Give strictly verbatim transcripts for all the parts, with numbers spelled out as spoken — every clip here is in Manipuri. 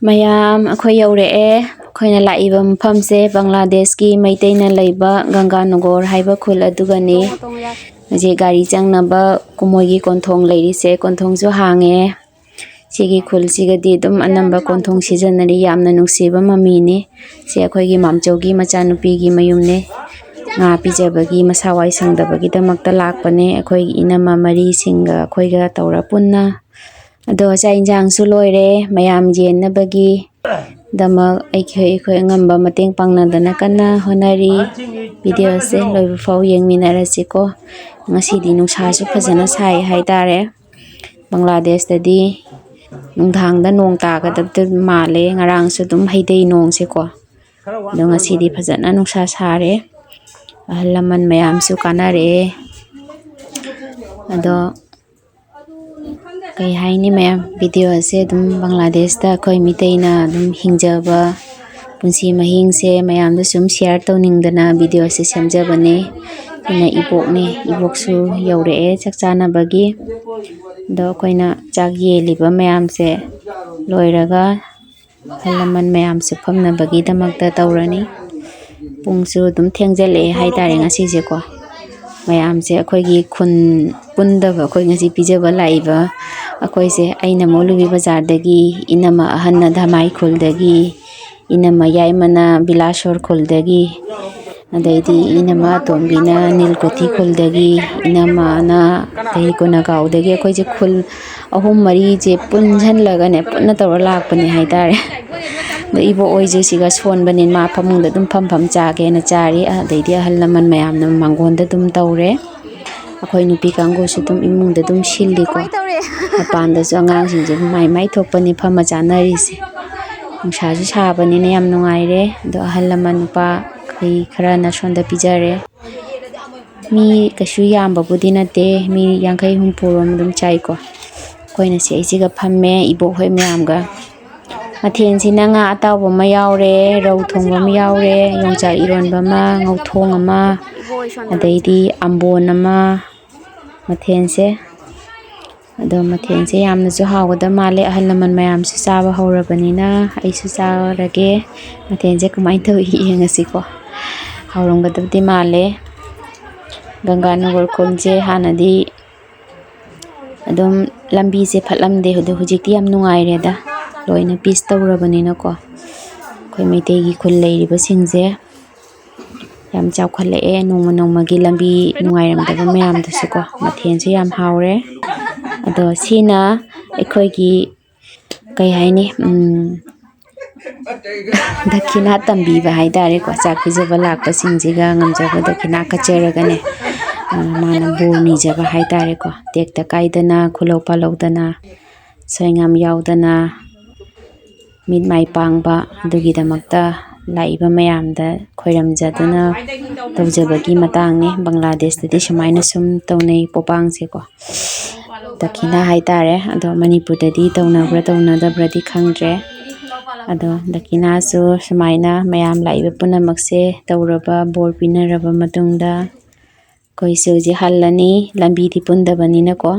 ꯃꯌꯥꯝ, ꯑꯩꯈꯣꯏ ꯌꯧꯔꯛꯑꯦ꯫ ꯑꯩꯈꯣꯏꯅ ꯂꯥꯛꯏꯕ ꯃꯐꯝꯁꯦ ꯕꯪꯒ꯭ꯂꯥꯗꯦꯁꯀꯤ ꯃꯩꯇꯩꯅ ꯂꯩꯕ ꯒꯪꯒꯥꯅꯒꯣꯔ ꯍꯥꯏꯕ ꯈꯨꯜ ꯑꯗꯨꯒꯅꯤ꯫ ꯍꯧꯖꯤꯛ ꯒꯥꯔꯤ ꯆꯪꯅꯕ ꯀꯨꯃꯣꯏꯒꯤ ꯀꯣꯟꯊꯣꯡ ꯂꯩꯔꯤꯁꯦ, ꯀꯣꯟꯊꯣꯡꯁꯨ ꯍꯥꯡꯉꯦ꯫ ꯁꯤꯒꯤ ꯈꯨꯜꯁꯤꯒꯗꯤ ꯑꯗꯨꯝ ꯑꯅꯝꯕ ꯀꯣꯟꯊꯣꯡ ꯁꯤꯖꯤꯟꯅꯔꯤ꯫ ꯌꯥꯝꯅ ꯅꯨꯡꯁꯤꯕ ꯃꯃꯤꯅꯤ꯫ ꯁꯤ ꯑꯩꯈꯣꯏꯒꯤ ꯃꯥꯝꯆꯧꯒꯤ ꯃꯆꯥꯅꯨꯄꯤꯒꯤ ꯃꯌꯨꯝꯅꯦ꯫ ꯉꯥ ꯄꯤꯖꯕꯒꯤ ꯃꯁꯥ ꯋꯥꯏ ꯁꯪꯗꯕꯒꯤꯗꯃꯛꯇ ꯂꯥꯛꯄꯅꯦ꯫ ꯑꯩꯈꯣꯏꯒꯤ ꯏꯅꯝꯃ ꯃꯔꯤꯁꯤꯡꯒ ꯑꯩꯈꯣꯏꯒ ꯇꯧꯔ ꯄꯨꯟꯅ꯫ ꯑꯗꯣ ꯆꯥꯛ ꯏꯟꯁꯥꯡꯁꯨ ꯂꯣꯏꯔꯦ꯫ ꯃꯌꯥꯝ ꯌꯦꯟꯅꯕꯒꯤ ꯗꯃꯛ ꯑꯩꯈꯣꯏ, ꯑꯩꯈꯣꯏ ꯑꯉꯝꯕ ꯃꯇꯦꯡ ꯄꯥꯡꯅꯗꯅ ꯀꯟꯅ ꯍꯣꯠꯅꯔꯤ꯫ ꯚꯤꯗꯤꯑꯣꯁꯦ ꯂꯣꯏꯕ ꯐꯥꯎ ꯌꯦꯡꯃꯤꯟꯅꯔꯁꯤꯀꯣ꯫ ꯉꯁꯤꯗꯤ ꯅꯨꯡꯁꯥꯁꯨ ꯐꯖꯅ ꯁꯥꯏ ꯍꯥꯏꯇꯥꯔꯦ꯫ ꯕꯪꯒ꯭ꯂꯥꯗꯦꯁꯇꯗꯤ ꯅꯨꯡꯗꯥꯡꯗ ꯅꯣꯡ ꯇꯥꯒꯗꯕꯗ ꯃꯥꯜꯂꯦ꯫ ꯉꯔꯥꯡꯁꯨ ꯑꯗꯨꯝ ꯍꯩꯊꯩ ꯅꯣꯡꯁꯦꯀꯣ꯫ ꯑꯗꯣ ꯉꯁꯤꯗꯤ ꯐꯖꯅ ꯅꯨꯡꯁꯥ ꯁꯥꯔꯦ꯫ ꯑꯍꯜ ꯂꯃꯟ ꯃꯌꯥꯝꯁꯨ ꯀꯥꯟꯅꯔꯛꯑꯦ꯫ ꯑꯗꯣ ꯀꯩ ꯍꯥꯏꯅꯤ ꯃꯌꯥꯝ, ꯚꯤꯗꯤꯑꯣ ꯑꯁꯦ ꯑꯗꯨꯝ ꯕꯪꯒ꯭ꯂꯥꯗꯦꯁꯇ ꯑꯩꯈꯣꯏ ꯃꯤꯇꯩꯅ ꯑꯗꯨꯝ ꯍꯤꯡꯖꯕ ꯄꯨꯟꯁꯤ ꯃꯍꯤꯡꯁꯦ ꯃꯌꯥꯝꯗ ꯁꯨꯝ ꯁꯤꯌꯥꯔ ꯇꯧꯅꯤꯡꯗꯅ ꯚꯤꯗꯤꯑꯣ ꯑꯁꯦ ꯁꯦꯝꯖꯕꯅꯦ꯫ ꯑꯩꯅ ꯏꯕꯣꯛꯅꯦ, ꯏꯕꯣꯛꯁꯨ ꯌꯧꯔꯛꯑꯦ ꯆꯥꯛ ꯆꯥꯅꯕꯒꯤ꯫ ꯑꯗꯣ ꯑꯩꯈꯣꯏꯅ ꯆꯥꯛ ꯌꯦꯜꯂꯤꯕ ꯃꯌꯥꯝꯁꯦ ꯂꯣꯏꯔꯒ ꯑꯍꯜ ꯂꯃꯟ ꯃꯌꯥꯝꯁꯨ ꯐꯝꯅꯕꯒꯤꯗꯃꯛꯇ ꯇꯧꯔꯅꯤ꯫ ꯄꯨꯡꯁꯨ ꯑꯗꯨꯝ ꯊꯦꯡꯖꯜꯂꯛꯑꯦ ꯍꯥꯏꯇꯥꯔꯦ ꯉꯁꯤꯁꯦꯀꯣ꯫ ꯃꯌꯥꯝꯁꯦ ꯑꯩꯈꯣꯏꯒꯤ ꯈꯨꯟ ꯄꯨꯟꯗꯕ, ꯑꯩꯈꯣꯏ ꯉꯁꯤ ꯄꯤꯖꯕ ꯂꯥꯛꯏꯕ ꯑꯩꯈꯣꯏꯁꯦ, ꯑꯩꯅ ꯃꯧꯂꯨꯕꯤ ꯕꯖꯥꯔꯗꯒꯤ, ꯏꯅꯝꯃ ꯑꯍꯟꯅ ꯙꯃꯥꯏ ꯈꯨꯜꯗꯒꯤ, ꯏꯅꯝꯃ ꯌꯥꯏꯃꯅ ꯕꯤꯂꯥꯁꯣꯔ ꯈꯨꯜꯗꯒꯤ, ꯑꯗꯩꯗꯤ ꯏꯅꯝꯃ ꯑꯇꯣꯝꯕꯤꯅ ꯅꯤꯜꯀꯨꯊꯤ ꯈꯨꯜꯗꯒꯤ, ꯏꯅꯝꯃꯅ ꯀꯩ ꯀꯣꯅꯒꯥꯎꯗꯒꯤ꯫ ꯑꯩꯈꯣꯏꯁꯦ ꯈꯨꯜ ꯑꯍꯨꯝ ꯃꯔꯤꯁꯦ ꯄꯨꯟꯁꯤꯜꯂꯒꯅꯦ, ꯄꯨꯟꯅ ꯇꯧꯔ ꯂꯥꯛꯄꯅꯦ ꯍꯥꯏꯇꯥꯔꯦ꯫ ꯑꯗꯣ ꯏꯕꯣꯛ ꯑꯣꯏꯁꯦ ꯁꯤꯒ ꯁꯣꯟꯕꯅꯤꯅ ꯃꯥ ꯐꯃꯨꯡꯗ ꯑꯗꯨꯝ ꯐꯝ ꯐꯝ ꯆꯥꯒꯦꯅ ꯆꯥꯔꯤ꯫ ꯑꯗꯩꯗꯤ ꯑꯍꯜ ꯂꯃꯟ ꯃꯌꯥꯝꯅ ꯃꯥꯡꯒꯣꯟꯗ ꯑꯗꯨꯝ ꯇꯧꯔꯦ꯫ ꯑꯩꯈꯣꯏ ꯅꯨꯄꯤ ꯀꯥꯡꯕꯨꯁꯨ ꯑꯗꯨꯝ ꯏꯃꯨꯡꯗ ꯑꯗꯨꯝ ꯁꯤꯜꯂꯤꯀꯣ꯫ ꯃꯄꯥꯟꯗꯁꯨ ꯑꯉꯥꯡꯁꯤꯡꯁꯦ ꯑꯗꯨꯝ ꯃꯥꯏ ꯃꯥꯏ ꯊꯣꯛꯄꯅꯤ ꯐꯝꯃ ꯆꯥꯅꯔꯤꯁꯦ꯫ ꯅꯨꯡꯁꯥꯁꯨ ꯁꯥꯕꯅꯤꯅ ꯌꯥꯝ ꯅꯨꯡꯉꯥꯏꯔꯦ꯫ ꯑꯗꯣ ꯑꯍꯜ ꯂꯃꯟ ꯅꯨꯄꯥ ꯀꯩ ꯈꯔꯅ ꯁꯣꯝꯗ ꯄꯤꯖꯔꯦ꯫ ꯃꯤ ꯀꯩꯁꯨ ꯌꯥꯝꯕꯕꯨꯗꯤ ꯅꯠꯇꯦ, ꯃꯤ ꯌꯥꯡꯈꯩ ꯍꯨꯝꯐꯨꯔꯣꯝ ꯑꯗꯨꯝ ꯆꯥꯏꯀꯣ꯫ ꯑꯩꯈꯣꯏꯅ ꯁꯤ ꯑꯩꯁꯤꯒ ꯐꯝꯃꯦ ꯏꯕꯣꯛ ꯍꯣꯏ ꯃꯌꯥꯝꯒ꯫ ꯃꯊꯦꯜꯁꯤꯅ ꯉꯥ ꯑꯇꯥꯎꯕ ꯑꯃ ꯌꯥꯎꯔꯦ, ꯔꯧ ꯊꯣꯡꯕ ꯑꯃ ꯌꯥꯎꯔꯦ, ꯌꯣꯡꯆꯥꯛ ꯏꯔꯣꯟꯕ ꯑꯃ, ꯉꯧꯊꯣꯡ ꯑꯃ, ꯑꯗꯩꯗꯤ ꯑꯝꯕꯣꯟ ꯑꯃ꯫ ꯃꯊꯦꯜꯁꯦ ꯑꯗꯣ ꯃꯊꯦꯜꯁꯦ ꯌꯥꯝꯅꯁꯨ ꯍꯥꯎꯒꯗꯕ ꯃꯥꯜꯂꯦ꯫ ꯑꯍꯜ ꯂꯃꯟ ꯃꯌꯥꯝꯁꯨ ꯆꯥꯕ ꯍꯧꯔꯕꯅꯤꯅ ꯑꯩꯁꯨ ꯆꯥꯔꯒꯦ꯫ ꯃꯊꯦꯜꯁꯦ ꯀꯃꯥꯏꯅ ꯇꯧꯏ ꯌꯦꯡꯉꯁꯤꯀꯣ꯫ ꯍꯥꯎꯔꯝꯒꯗꯕꯗꯤ ꯃꯥꯜꯂꯦ꯫ ꯒꯪꯒꯥꯅꯒꯔ ꯈꯨꯜꯁꯦ ꯍꯥꯟꯅꯗꯤ ꯑꯗꯨꯝ ꯂꯝꯕꯤꯁꯦ ꯐꯠꯂꯝꯗꯦ, ꯑꯗꯣ ꯍꯧꯖꯤꯛꯇꯤ ꯌꯥꯝ ꯅꯨꯡꯉꯥꯏꯔꯦꯗ, ꯂꯣꯏꯅ ꯄꯤꯁ ꯇꯧꯔꯕꯅꯤꯅꯀꯣ꯫ ꯑꯩꯈꯣꯏ ꯃꯩꯇꯩꯒꯤ ꯈꯨꯜ ꯂꯩꯔꯤꯕꯁꯤꯡꯁꯦ ꯌꯥꯝ ꯆꯥꯎꯈꯠꯂꯛꯑꯦ ꯅꯣꯡꯃ ꯅꯣꯡꯃꯒꯤ꯫ ꯂꯝꯕꯤ ꯅꯨꯡꯉꯥꯏꯔꯝꯗꯕ ꯃꯌꯥꯝꯗꯨꯁꯨꯀꯣ꯫ ꯃꯊꯦꯜꯁꯨ ꯌꯥꯝ ꯍꯥꯎꯔꯦ꯫ ꯑꯗꯣ ꯁꯤꯅ ꯑꯩꯈꯣꯏꯒꯤ, ꯀꯩ ꯍꯥꯏꯅꯤ, ꯎꯝ, ꯗꯈꯤꯅꯥ ꯇꯝꯕꯤꯕ ꯍꯥꯏꯇꯥꯔꯦꯀꯣ꯫ ꯆꯥꯛ ꯄꯤꯖꯕ ꯂꯥꯛꯄꯁꯤꯡꯁꯤꯒ ꯉꯝꯖꯕ ꯗꯈꯤꯅꯥ ꯀꯠꯆꯔꯒꯅꯦ, ꯑ, ꯃꯥꯅ ꯕꯣꯔ ꯅꯤꯖꯕ ꯍꯥꯏꯇꯥꯔꯦꯀꯣ꯫ ꯇꯦꯛꯇ ꯀꯥꯏꯗꯅ, ꯈꯨꯜꯂꯧ ꯄꯥꯜꯂꯧꯗꯅ, ꯁꯣꯏꯉꯥꯝ ꯌꯥꯎꯗꯅ, ꯃꯤꯠ ꯃꯥꯏ ꯄꯥꯡꯕ, ꯑꯗꯨꯒꯤꯗꯃꯛꯇ ꯂꯥꯛꯏꯕ ꯃꯌꯥꯝꯗ ꯈꯣꯏꯔꯝꯖꯗꯨꯅ ꯇꯧꯖꯕꯒꯤ ꯃꯇꯥꯡꯅꯤ꯫ ꯕꯪꯒ꯭ꯂꯥꯗꯦꯁꯇꯗꯤ ꯁꯨꯃꯥꯏꯅ ꯁꯨꯝ ꯇꯧꯅꯩ ꯄꯣꯄꯥꯡꯁꯦꯀꯣ꯫ ꯗꯈꯤꯅꯥ ꯍꯥꯏꯇꯥꯔꯦ꯫ ꯑꯗꯣ ꯃꯅꯤꯄꯨꯔꯗꯗꯤ ꯇꯧꯅꯕ꯭ꯔꯥ ꯇꯧꯅꯗꯕ꯭ꯔꯥꯗꯤ ꯈꯪꯗ꯭ꯔꯦ꯫ ꯑꯗꯣ ꯗꯈꯤꯅꯥꯁꯨ ꯁꯨꯃꯥꯏꯅ ꯃꯌꯥꯝ ꯂꯥꯛꯏꯕ ꯄꯨꯝꯅꯃꯛꯁꯦ ꯇꯧꯔꯕ, ꯕꯣꯔ ꯄꯤꯅꯔꯕ ꯃꯇꯨꯡꯗ ꯑꯩꯈꯣꯏꯁꯦ ꯍꯧꯖꯤꯛ ꯍꯜꯂꯅꯤ, ꯂꯝꯕꯤꯗꯤ ꯄꯨꯟꯗꯕꯅꯤꯅꯀꯣ꯫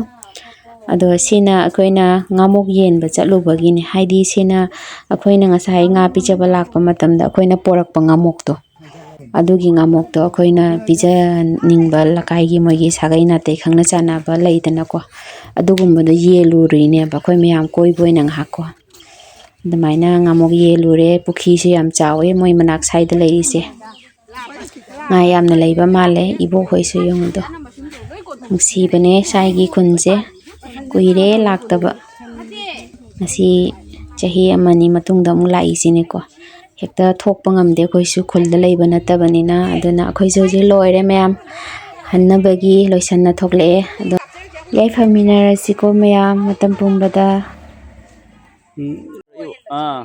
ꯑꯗꯣ ꯁꯤꯅ ꯑꯩꯈꯣꯏꯅ ꯉꯥꯃꯣꯛ ꯌꯦꯟꯕ ꯆꯠꯂꯨꯕꯒꯤꯅꯦ꯫ ꯍꯥꯏꯗꯤ ꯁꯤꯅ ꯑꯩꯈꯣꯏꯅ ꯉꯁꯥꯏ ꯉꯥ ꯄꯤꯖꯕ ꯂꯥꯛꯄ ꯃꯇꯝꯗ ꯑꯩꯈꯣꯏꯅ ꯄꯣꯔꯛꯄ ꯉꯥꯃꯣꯛꯇꯣ, ꯑꯗꯨꯒꯤ ꯉꯥꯃꯣꯛꯇꯣ ꯑꯩꯈꯣꯏꯅ ꯄꯤꯖꯅꯤꯡꯕ ꯂꯩꯀꯥꯏꯒꯤ ꯃꯣꯏꯒꯤ ꯁꯥꯒꯩ ꯅꯥꯇꯩ ꯈꯪꯅ ꯆꯥꯟꯅꯕ ꯂꯩꯗꯅꯀꯣ, ꯑꯗꯨꯒꯨꯝꯕꯗꯣ ꯌꯦꯜꯂꯨꯔꯤꯅꯦꯕ ꯑꯩꯈꯣꯏ ꯃꯌꯥꯝ ꯀꯣꯏꯕ ꯑꯣꯏꯅ ꯉꯥꯏꯍꯥꯛꯀꯣ꯫ ꯑꯗꯨꯃꯥꯏꯅ ꯉꯥꯃꯣꯛ ꯌꯦꯜꯂꯨꯔꯦ꯫ ꯄꯨꯈ꯭ꯔꯤꯁꯨ ꯌꯥꯝ ꯆꯥꯎꯋꯦ ꯃꯣꯏ ꯃꯅꯥꯛ ꯁꯥꯏꯗ ꯂꯩꯔꯤꯁꯦ꯫ ꯉꯥ ꯌꯥꯝꯅ ꯂꯩꯕ ꯃꯥꯜꯂꯦ꯫ ꯏꯕꯣꯛ ꯍꯣꯏꯁꯨ ꯌꯦꯡꯉꯨꯗꯣ꯫ ꯅꯨꯡꯁꯤꯕꯅꯦ ꯁ꯭ꯋꯥꯏꯒꯤ ꯈꯨꯟꯁꯦ꯫ ꯀꯨꯏꯔꯦ ꯂꯥꯛꯇꯕ꯫ ꯉꯁꯤ ꯆꯍꯤ ꯑꯃꯅꯤ ꯃꯇꯨꯡꯗ ꯑꯃꯨꯛ ꯂꯥꯛꯏꯁꯤꯅꯦꯀꯣ꯫ ꯍꯦꯛꯇ ꯊꯣꯛꯄ ꯉꯝꯗꯦ ꯑꯩꯈꯣꯏꯁꯨ ꯈꯨꯜꯗ ꯂꯩꯕ ꯅꯠꯇꯕꯅꯤꯅ꯫ ꯑꯗꯨꯅ ꯑꯩꯈꯣꯏꯁꯨ ꯍꯧꯖꯤꯛ ꯂꯣꯏꯔꯦ ꯃꯌꯥꯝ꯫ ꯍꯟꯅꯕꯒꯤ ꯂꯣꯏꯁꯟꯅ ꯊꯣꯛꯂꯛꯑꯦ꯫ ꯑꯗꯣ ꯌꯥꯏꯐꯃꯤꯟꯅꯔꯁꯤꯀꯣ ꯃꯌꯥꯝ ꯃꯇꯝ ꯄꯨꯝꯕꯗ꯫ ꯑꯥ꯫